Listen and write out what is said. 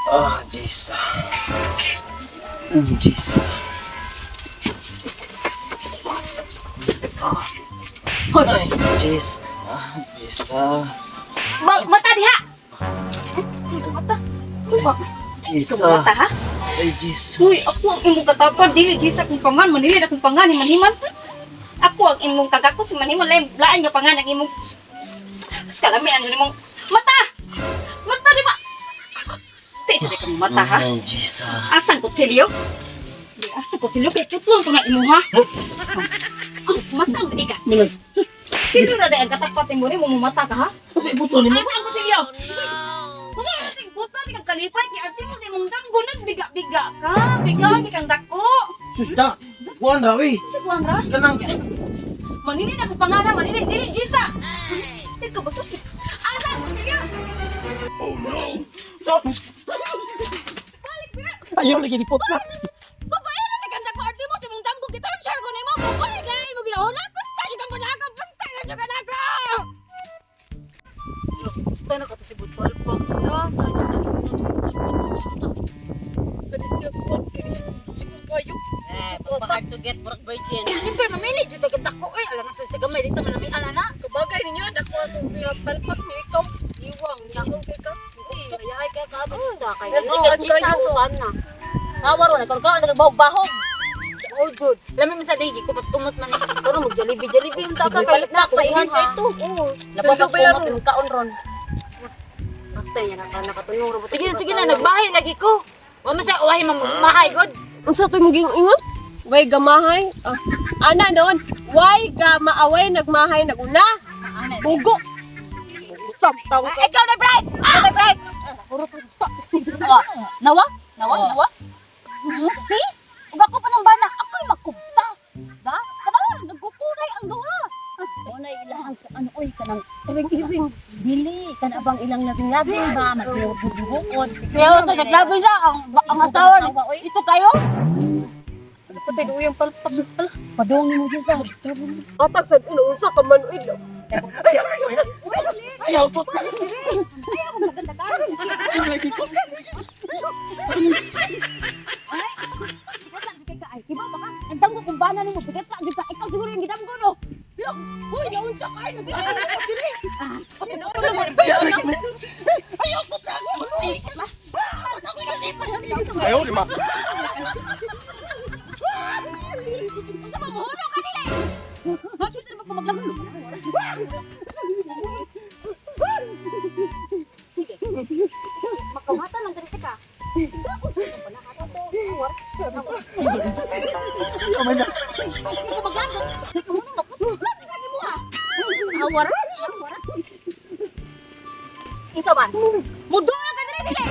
Ah, Jisa. Jisa. Ah. Ay, Jis. Ah, Jisa. Mata diha. Mata. Jisa. Mata ha? Ay, Jis. Uy, ako ang imong katapad dili Jisa akong pangan, manilid akong pangan himan-himan. Ako ang imong tagako si manhiman lain laan nga pangan ang imong. Kalami ang imong mata. Mata di ba? Ti jud kang mata ha. Ay, Jisa. Asang kutsilyo? Di asang kutsilyo kay tutlong ko na imo ha. Ah, mata mo di ka. Sino na dahil ang katapat mo rin mo mata ka ha? Kasi buto ni mo. Asa ang kutsilyo? Wala ang buto ni kang kalipay kay arte mo sa imong damgo nagbiga-biga ka. Biga ni kang dako. Sus da. Kuan ra we. Sa kuan ra? Kanang Manili na akong pangana, manili dili Jisa. Ikaw ba sus? Asa ang kutsilyo? Ayaw lagi ni putla. Babae na kang dako arte mo sa imong damgo gitorture ko nimo. Bukol ka na imo ginauna. Basta jud kang banaka, basta na jud ka nako. Gusto na ka to si Budbal Box. Ah, kaya sa Pwede siya po. Kaya siya kayo. Eh, pagpa-hard to get, work virgin. Siyempre, mamili, dyan agad ako. Eh, alam na sa gamay, dito manami, ala na. Kabagay ninyo, dako atong palpak niyo ikaw. Iwang, niya kay ka. Eh, ayahay kaya ka ito sa kay. Ano, Ano, ang kayo? na. Nawaro na, kung ka, nagbahog-bahog. Oh, good. Lami man sa digi, kumot-kumot man eh. Pero mag-jollibee, jollibee, unta ka, kalit na, paihan ka ito. Oo. Lapas kumot, yung kaon ron. Patay niya na nakatunong robot. Sige na, sige na, nagbahay lagi ko. Wa man siya, uwahi, mahay, good. Unsa to imong ingon? Way gamahay. Ah, ana noon. Way gamaaway nagmahay naguna. Bugo. Usap tawo Ah, ikaw na, Bright! Ikaw na, Bright! Oh, nawa? Nawa? Nawa? See? Ug ako pa ng bana, ako'y makubtas. Ba? Karon, nagkukulay ang duha. Una ilang kung ano oy kanang Iring-iring. dili kana bang ilang labing-labing ba magdugod. Kaya sa naglabi siya, ang asawa, ito kayo? Patay do yung palpak. Padong mo jud sa. Atag sad uno unsa ka man uy. Ayaw putla. Ay, di ba baka? Ang danggo kung bana nimo, bigat sa jud ka. Ikaw siguro yung gidamgo no. Look, huy, naunsa ka ay naglabi ka dili. Ayaw lagi. Ayaw putla. Ayaw di ma. Unsa ba mohuro ka nila? Ha, siyempre ba kumaglagon? Sige. Makamata lang ganito ka. Kumaglagot. Kamuno maputla lagi mo ha. Awara. Awara. Unsa man? Muduol ka diri dili.